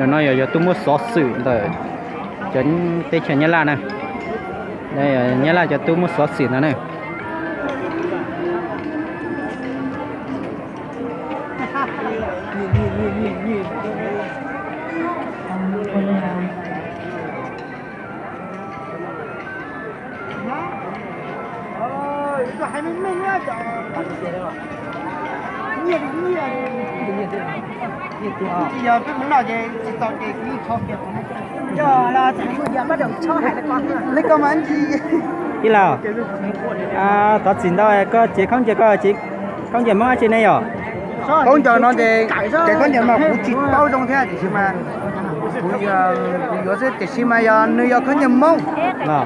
Nim no yog cov tub muab xov xwm ntawm cov teb chaws Nyab Laj na. Nyab Laj cov tub muab xov xwm ntawd na. Ib los, thov txim ntau, koj tsev khaub ncaws, koj tsev khaub ncaws Hmoob dab tsi ne yom? Khaub ncaws no ces, tsev khaub ncaws no kuv tsis paub zoo thiab tiam sis mas kuv yuav xwb, tiam sis mas yog nws yog khaub ncaws Hmoob,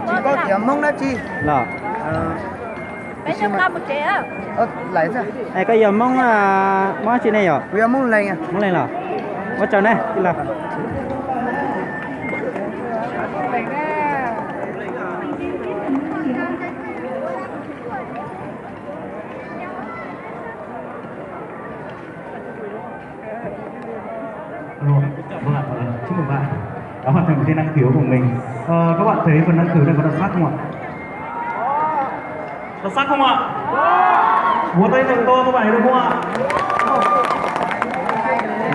tsis paub tias Hmoob dab tsi. Koj yog Hmoob, Hmoob dab tsi ne yom? Kuv yog Hmoob Leeg. Hmoob Leeg los? Ua tsaug na. Alo, vâng ạ, ờ, chúc mừng bạn đã hoàn thành phần thi năng khiếu của mình. Ờ, các bạn thấy phần năng khiếu này có đặc sắc không ạ? Đặc sắc không ạ? Vỗ tay thật to các bạn thấy được không ạ?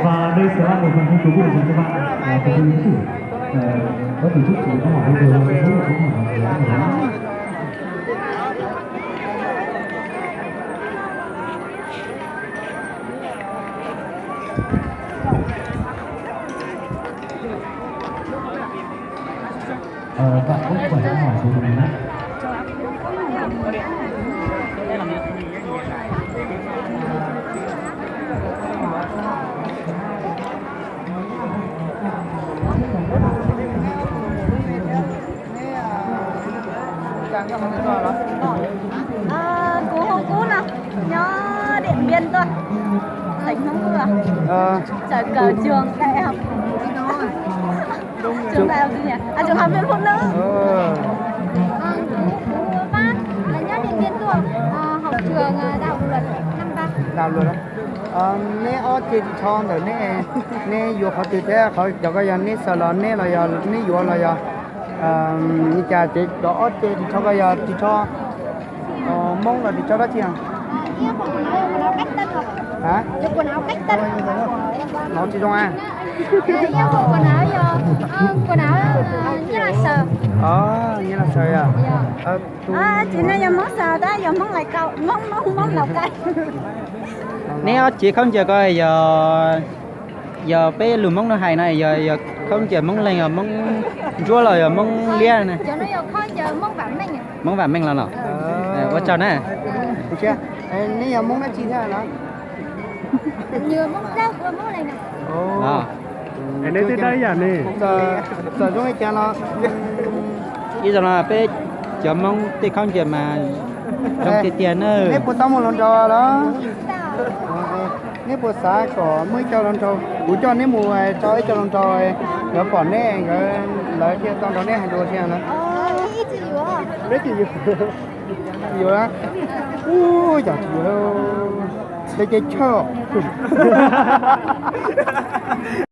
Và đây sẽ là một phần thi thú vị dành cho bạn, à, phần thi ứng xử. Ờ, có từ trước thì có hỏi bây giờ, có hỏi. Ờ, bạn có câu hỏi, câu hỏi của mình nhé. Kuv hu Kub no, nyob Điện Biên tuaj, tỉnh Hmoob Ua, tseem kawm trường đại học. Trường đại học gì nhỉ? À, trường học viên Phúc Nữ. Kuv, kuv Pab, nyob Điện Biên tuaj, học trường đại học luật năm ba. Đại học luật. Neb ob ce ris tsho ntawm neb, neb yuav qhov twg thiab? Qhov cov ko yog neb xaws los neb los yog neb yuav los yog li cas? Ces cov ob ce ris tsho ko yog ris tsho Hmoob los ris tsho dab tsi? Hov tsis zoo a. Neb los xaws. Ces neb yog Hmoob xaws tab yog Hmoob Lào Cai, Hmoob, Hmoob Lào Cai. Neb ob ce khaub ncaws ko yog, yog peb lus Hmoob no hais no yog, yog khaub ncaws Hmoob Leeg, yog Hmoob Ntsuab los yog Hmoob Liab na? Hmoob Vam Meej los los? Ua tsaug na. Neb yog Hmoob dab tsi thiab no? Neb twb dab ib yam ne. Txawm zoo li cas los, ib zaug no peb cov Hmoob tej khaub ncaws mas zoo tiag tiag na. Neb puas tau mus hluas nraug los? Neb puas xav kom muaj ib co hluas nraug? Kuv coj neb mus rau ib co hluas nraug, nkawd pom neb nkawd, lawv thiaj tau nrog neb hais lus thiab na. Neb tsis yuav? Yuav. Ub, yog tsis yuav, neb ces chawj.